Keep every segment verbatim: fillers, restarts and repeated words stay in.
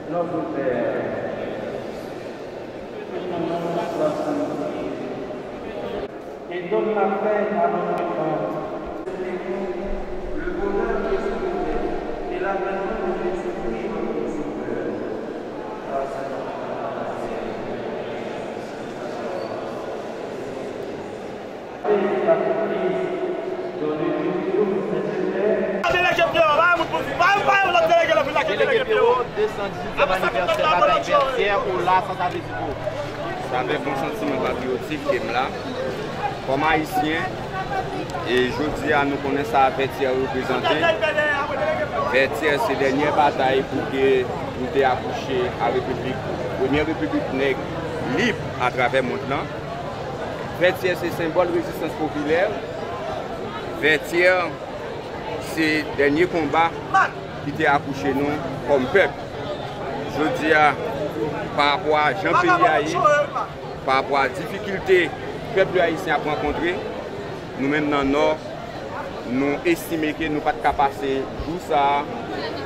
Notre Père, que ton nom soit sanctifié, et donne la paix à notre temps. Le bonheur de trouver et l'avènement de Jésus-Christ notre Sauveur. Grâce à notre Père. Delege Pierrot, pa yon moun pou, pa, pa yon lòt delege la vin lage delege Pierrot. Sa fè bon santiman patriyotik ke m la. Kòm Ayisyen, e jodi a nou konnen sa Vètyè reprezante. Vètyè se dènyè batay pou ke nou te akouche a repiblik, premyè repiblik nèg lib atravè mond lan. Vètyè se senbòl rezistans popilè. Vètyè se dènye konba ki te akouche nou kòm pèp. Jodi a, pa rapò a jan peyi a ye, pa rapò a difikilte pèp ayisyen ap rankontre, nou menm nan Nò, nou estime ke nou pa t ka pase jou sa a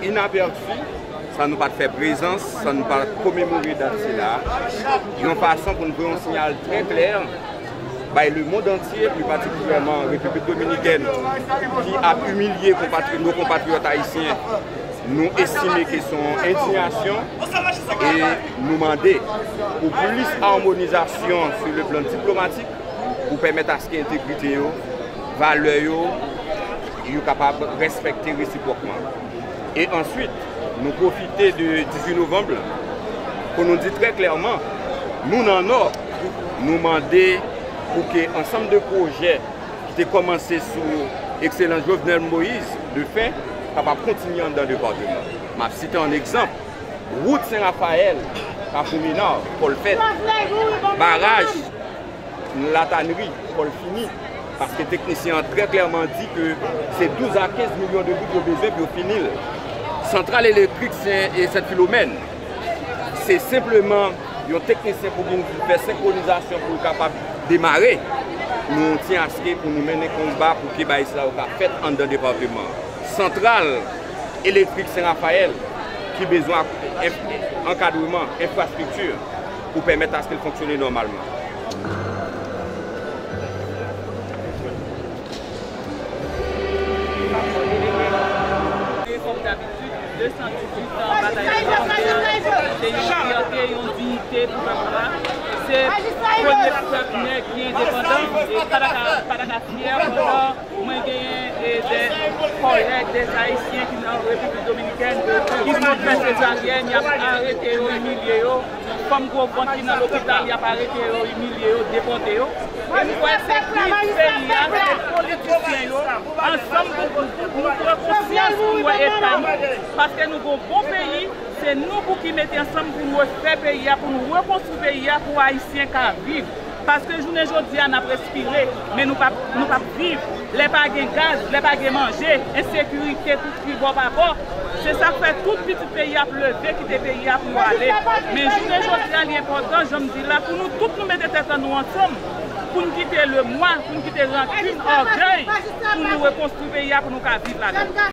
inapèsi, san nou pa t fè prezans, san nou pa t komemore dat sila a, yon fason pou n voye yon siyal trè klè bay lemonn antye, pli patikilyèman Repiblik Dominikèn, ki ap imilye konpatri-, nou konpatriyòt ayisyen. Nou estime ke se yon endiyasyon e nou mande pou plis amonizasyon sou le plan diplomatik pou pèmèt aske entegrite yo, valè yo, yo kapab respekte resipwòkman. E answit, nou pwofite de dizuit novanm lan pou nou di trè klèman, nou nan Nò, nou mande pou ke ansanm de pwojè ki te kòmanse sou Ekselans Jovenel Moïse de fen kapab kontinye anndan depatman. M ap site an egzanp, wout Sen Rafayèl, Kafou Mina, fò l fèt. Baraj Latanri, fò l fini. Paske teknisyen an trè klèman di ke se douz a kenz milyon de goud yo bezwen pou yo fini l. Santral elektrik Sen, e Sent Filomèn, se senpleman yon teknisyen pou vin fè senkronizasyon pou l kapab demare. Nou tyen aske pou nou mennen konba pou ke bagay sa yo ka fèt anndan depatman an. Santral elektrik Sen Rafayèl ki bezwen ak-, enf-, ankadreman, enfrastrikti pou pèmèt aske l fonksyone nòmalman. Kòm dabitid, de san dizuit an batay libertè, se yon fyète, yon diyite pou pèp la. Se premye pèp nèg ki endepandan, e pa ta ka, pa ta ka fyè pandan mwen genyen, e, de kòlèg, de Ayisyen ki nan Repiblik Dominikèn, ki sot fè sezaryèn, y ap arete yo, imilye yo. Fanm gwo vant ki nan lopital, y ap arete yo, imilye yo, depòte yo. E m kwè se krim peyi a, se politisyen yo, ansanm pou, pou, pou nou pran konsyans, pou nou wè eta nou. Paske nou gon bon peyi, se nou pou ki mete ansanm pou nou refè peyi a, pou nou rekonstwi peyi a, pou Ayisyen ka viv. Paske jounen jodi a, n ap respire, men nou p ap, nou p ap viv. Lè pa gen gaz, lè pa gen manje, ensekirite tou tribò pa bò. Se sa k fè tout pitit peyi ap leve, kite peyi a pou yo ale. Men jounen jodi a, li enpòtan, jan m di la, pou nou tout nou mete tèt an nou ansanm, pou n kite lemwa, pou n kite rankin, ògèy, pou nou rekonstwi peyi a, pou nou ka viv ladan.